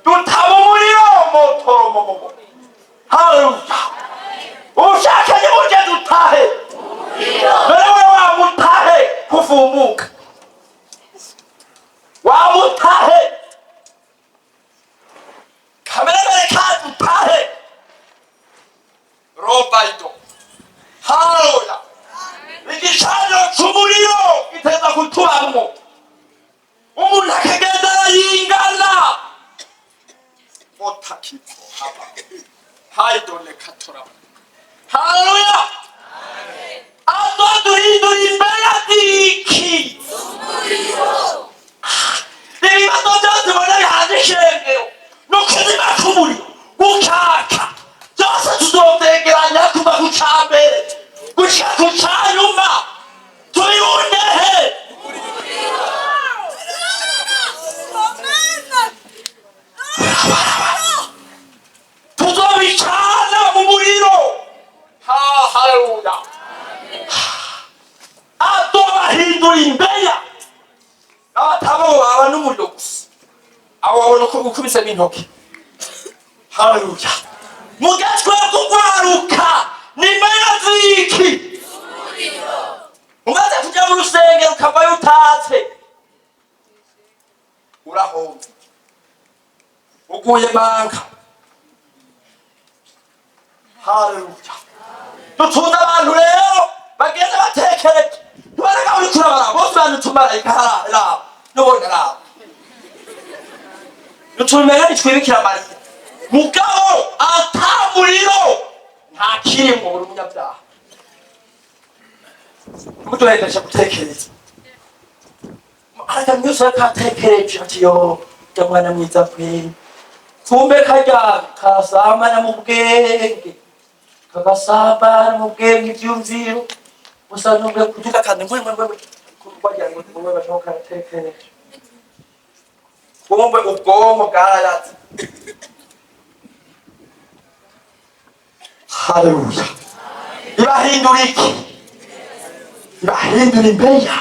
dutaba umuriro motoromomomo. Haleluya. Ushaka nimuje dutahe dore we wamutahe kuvumuka wamutahe kameremere kadutahe robaido. Haleluya. Igicaniro c'umuriro giteza kutubamwo, umuntu akagenda arayingana otakiko haba haidone katoraba. Haleluya. Azoduhindura imbeya ziki ibibazo byose ubona bihanze ishengero no kuzima k'umuriro gukaka, byose tuzovyegeranya kuva ku cambere gushika ku canyuma tubibundehe. Tuzobicana mu muriro. Haleluya. Azobahindura imbeya abatabo baba n'umuriro gusa, abo babona uko gukubisemo intoki. Haleluya. Mugatwe kugwaruka ni imbeya ziki umaze kuja mu rusengero ukavayo utatse, urahomvye, uguye manga. Haleluya. Dutunze abantu rero bagenda batekereje, ntibareka uriko urabaraba bose bantu tumarayika raba nubona raba nutumenya nitwibikira Mariya mugabo ata muriro nta kirimwo, uri umunyabyaha. Muduhendesha gutekereza ariko myose yakatekereje ati yo jya mwana mwiza kweri, kumbe karya kasambana mu bwenge, kagasambana mu bwenge ivyumviro gusa nubwo kutuka kandi ngwe ngwe ngwe wagira ngo ngwe bashaka karatekereje, kumbe ubwonko bwarayatse. Haleluya. Ibahindura iki? Ibahindura imbeya,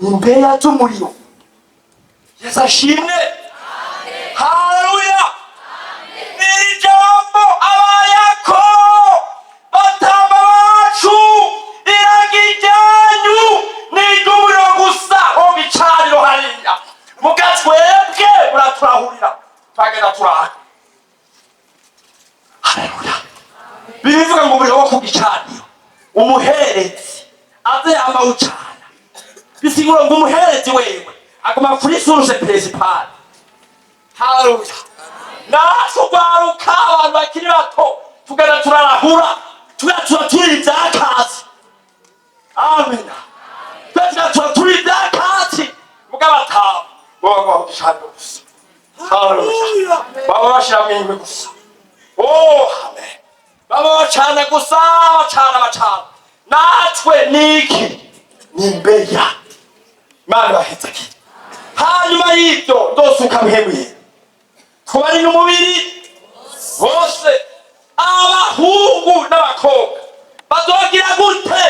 imbeya z'umuriro. Yesu ashimwe. Haleluya. Iri jambo abayako batamba bacu iragije. Umuherezi aze amawucana, bisigura ngo umuherezi wewe aguma kuri source principale. Haleluya! Natwe urwaruka, abantu bakiri bato, tugana turarahura, tugana turaturira ivyakatsi. Amina. Tugana turaturira ivyakatsi, mugabo atamu bo baguma ku gicaniro gusa. Haleluya! Baba bashiramwo inkwi gusa. Oh, amen. Baba bacana gusa, bacana, bacana. Natwe niki? Ni imbeya. Imana ibahezagire. Hanyuma y'ibyo ndosuka mpemwe kubari n'umubiri bose, abahungu n'abakobwa bazogira gute?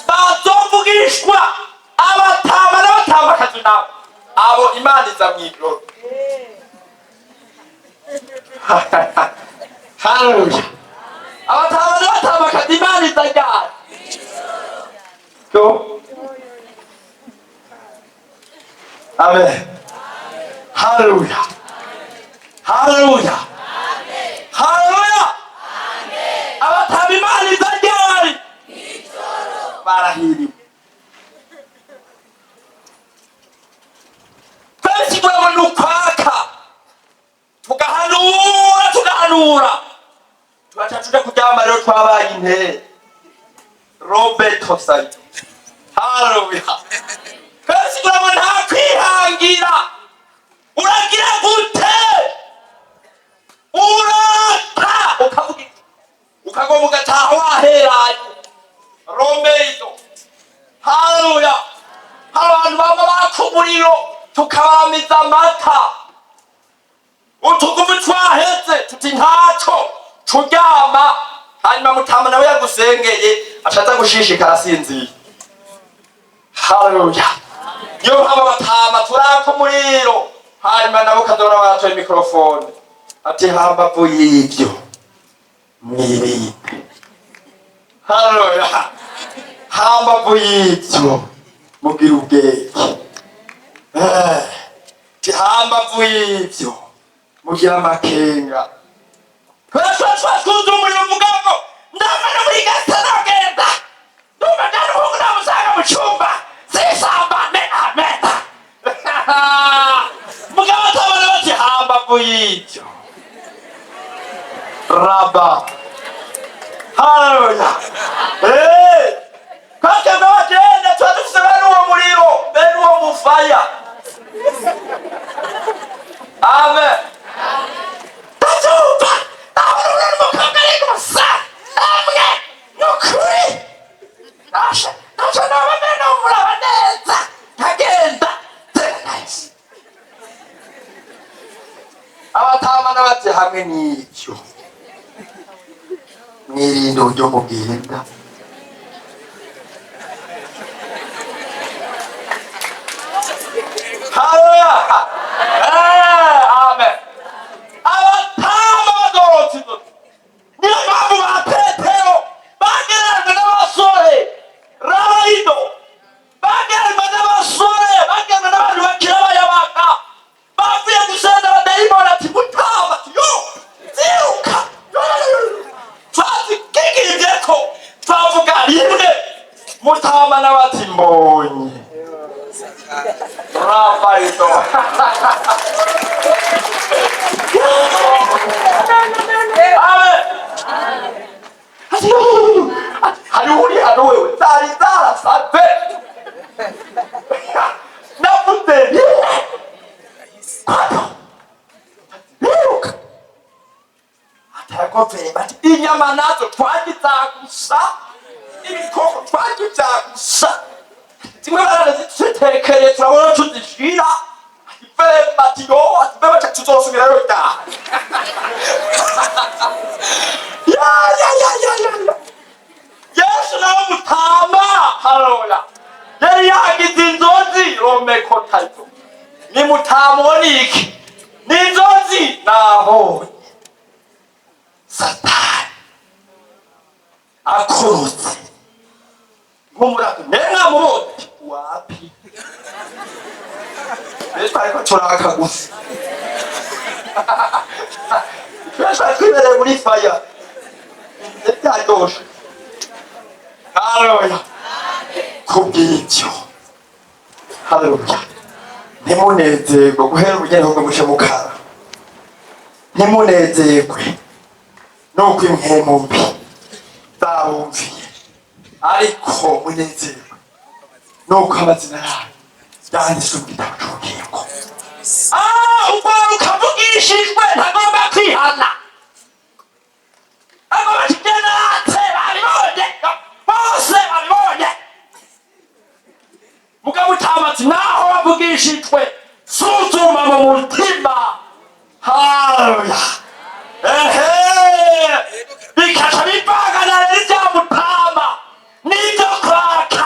Bazovugishwa. Abatama n'abatamakazi nabo, abo Imana iza mw'ijoro. Haleluya! Abatama n'abatamakazi Imana iza ryari? Yo. Amen. Haleluya, haleluya, haleluya! Abatama Imana iza ryari? Barahiriwe. Twabisigura ngo ni ukwaka, tugahanura, tugahanura, tugaca tuja kuryama. Rero twabaye intere Roberto Sayo. Haleluya! Twabisigura ngo nta kwihangira. Uragira gute? Urata ukavuga iki? Ukagomba ugataha waheranye romeizo. Haleluya! Hari abantu baba baka umuriro, tukabaramiza amata, utuguvu twaheze, tuti ntaco turyama. Hanyuma mutama nawe yagusengeye ashatse gushishikara asinziye. Haleluya! Niyo mpamvu abatama turaka umuriro, hanyuma nabo ukazora baratoye mikorofone ati: "Hambavu y'ibyo mwirinde." Haleluya! Hambavu y'ibyo mugira ubwenge. Ti hambavu y'ibyo mugira amakenga. Twese twuzuye umuriro, uvuga ngo ndamara muri gasa, nagenda ndumva ndaruhungu, namusanga mu cyumba sisambane. Amen. Mugabo atabona bati: "Hambavu y'ibyo raba." Haleluya! Twebwe abagenda tuba dufise bene uwo muriro, bene uwo mufaya. Amen. Ndabyumva, ndabona n'umukobwa ari gusa amwe, ni ukuri nashe ntacyo naba mbere, namuraba neza nkagenda. Nice. Abatama n'abati hamwe n'ibyo mwirinde uburyo mugenda. Haleluya! Amen. Abatama bagororotse inzozi. Niyo mpamvu ba Petero bagereranywe n'abasore rabayido, bagereranywe n'abasore, bagereranywe n'abantu bakiri abayabaga bavuye gusenga abadayimoni, ati: "Mutama," ati: "Yo ziruka." Twazikigivye ko twavuga rimwe. Mutama nawe ati: "Mbonye rabayido." Amen. Ati: "Yo, ati, hariho uri hano wewe zari zarasatse, navuze rimwe kwato biruka." Ataragovera ati: "Inyama nazo twagizagusa, ibikoko twagizagusa, zimwe baranazitutekeye, turabona tuzishira." Ati: "Vema." Ati: "Yo." Ati: "Vema, tuzosubirayo ryari?" Ya ya ya ya ya ya! Yesu nawe mutama, haleluya, yari yagize inzozi romeko taito. Ni mutama iki? Ni inzozi: "Nabonye Satani akorotse nk'umurabyo." Nemwamubonye wapi? Mbese ariko turaka gusa, twese twibereye muri faya, byaryoshe. Haleluya. Kubw'ibyo, haleluya, ntimunezerwe guhera ubugeni, ahubwo muce mukara. Ntimunezerwe nuko impwemu mbi zabumviye, ariko munezerwe nuko amazina yanyu yanditswe mu gitabo c'ubugingo. Ugwaruka avugishijwe ntagomba kwihana, agomba kigenatse. Babibonye bose, babibonye. Mugabo utamazi naho wavugishijwe, suzuma mu mutima. Haleluya. Ehe, bikaca bivangana rero ivyamutama n'ivyo kwaka.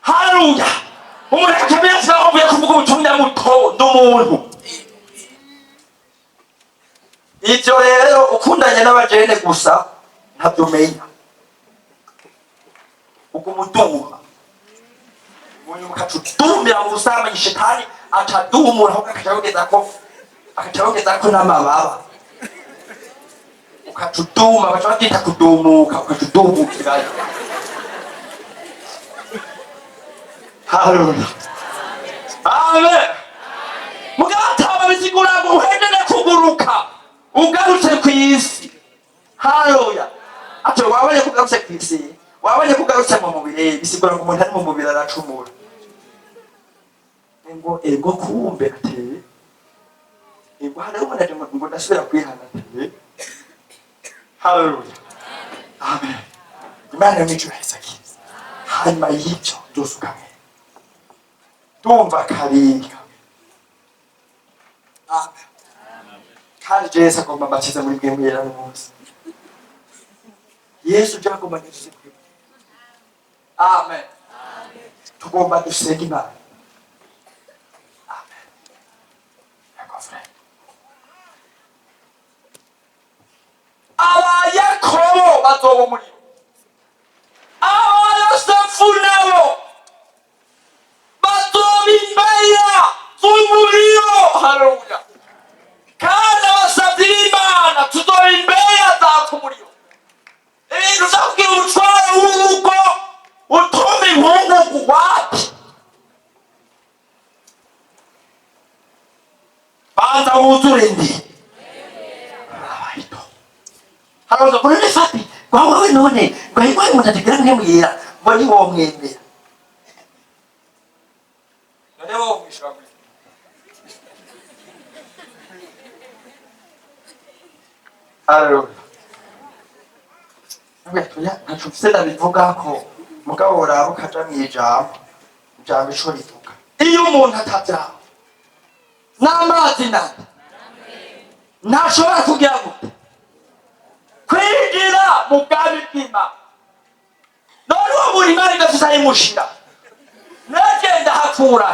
Haleluya. Umuntu akaca amenya aho mvuye kuvuga ubutumwa muto n'umuntu. Ivyo rero ukundanye n'abajene gusa ntabyo umenya, uguma uduma, munyuma ukaca udumira mu busambanyi. Shetani aca adumura, ahubwo akaca yongezako n'amababa, ukaca uduma, baca bavyita kudumuka, ukaca udumukirayo. Haleluya, amen. Mugabo bisigura ngo uhejeje kuguruka ugarutse ku isi. Haleluya. Ati wabonye ko ugarutse ku isi, wabonye ko ugarutse mu mubiri. Bisigura ngo umuntu ari mu mubiri aracumura. Ngo ego, kumbe ateye ego. Hariho umuntu aje ngo ndasubira kwihana, ateye. Haleluya, amen. Imana yo mw'ijuru ihezagire. Hanyuma y'ibyo nzosuka ndumva kabiri. Amen. Kandi Yesu agomba ambakize muri bwe mwera n'umunsi. Yesu byagomba ntizuze muri bwe. Amen. Tugomba dusenga Imana. Amen. Yego, frère. Abayakobo bazoba umuriro, Abayosefu nabo bazoba imbeya z'umuriro. Haleluya. Kandi abasabyi b'Imana tuzoba imbeya zaka umuriro. Ibintu vyakubwira umutwaro w'urugo utuma inkungugu, wapi. Banza wuzure ndi abayito. Haraza ngo none fati ngo wowe none ngo ayigwaye umuntu atagira mpwemu yera, ngo ntiwomwemera. None wowe mwishura gute? Haleluya. Ntaco mfise ndabivugako, mugabo woraba ukaja mw'ijambo, ijambo ico rivuga: iyo umuntu atavyara n'amazi nanda, ntashobora kugira gute? Kwinjira mu bwami bw'Imana. None uwo muntu Imana idafise ayimushira, nagenda hakura?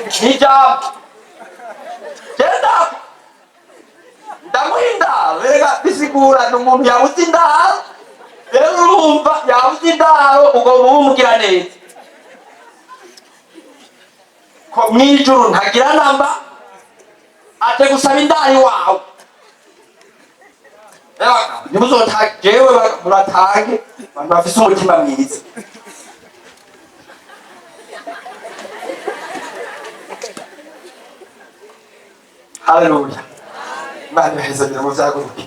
Ijambo genda ndamuha indaro. Rega bisigura ni umuntu yabuze indaro. Rero urumva yabuze indaro, ugomba ubumugira neza ko mw'ijuru ntagira namba, aje gusaba indaro iwawe. Ntimuzotage jewe, muratange abantu bafise umutima mwiza. Haleluya. Imana ibahezagire. Muvyaguruke.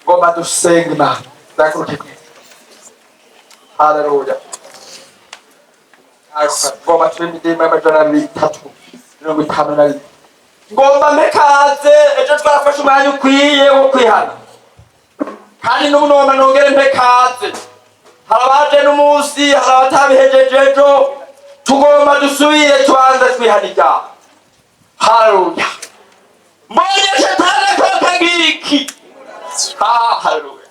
Ngomba dusenga Imana. Vyaguruke. Haleluya. Ngomba turi imitima 251. Ngomba mpekaze. Ejo twarafashe umwanya ukwiye wo kwihana, kandi n'ubu noma nongere mpekaze. Hari abaje n'umunsi, hari abatabihejeje ejo. Tugomba dusubire tubanze twihana ibyaha. Haleluya. Mbonye shetani akota ngiki. Ha, haleluya.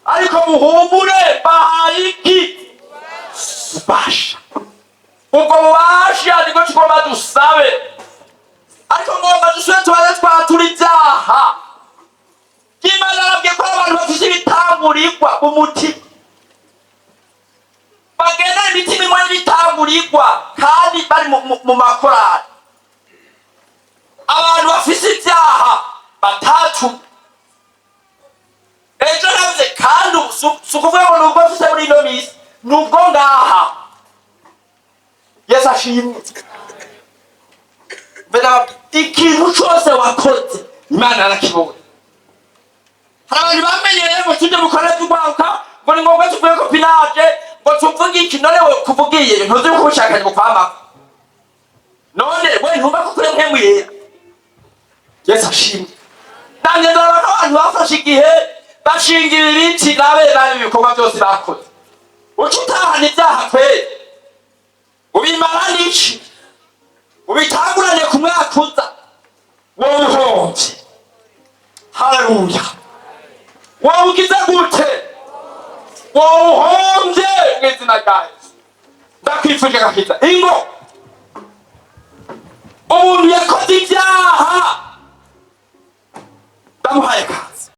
Ariko muhumure, bahaye iki? Ububasha. Ubwo bubasha nibwo tugomba dusabe, ariko ngomba dusubire tubanze twatura ibyaha. Imana arabwiye ko hari abantu bafise ibitangurirwa mu mutima. Bagendana imitima imwe n'ibitangurirwa kandi bari mu makorari. Abantu bafise ibyaha batatu ejo navuze, kandi ubu si ukuvuga ngo nubwo mfise muri ino misi, nubwo ngaha. Yesu ashimwe. Mbe ndababwira, ikintu cose wakoze Imana yarakibonye. Hari abantu bamenyereye ngo tujye mukora by'urwaruka, ngo ni ngombwa tuvuge copinage, ngo tuvuge iki. None we kuvugiye ntuzi yuko ubushakanye bukwamako? None we ntumva ko kuri mpemu yera? Yesu ashimwe. Namye ndabona ko abantu bafashe igihe bashinga ibi biti nabe bari ibikorwa byose bakoze, uca utahana ibyaha kweri, ubimara n'iki, ubitangurane ku mwaka uza, wowe uhombye. Haleluya! Wowe ugize gute? Wowe uhombye mu izina rya Yesu. Ndakwifuje agakiza. Ingo umuntu yakoze ibyaha, ndamuhaye kazi.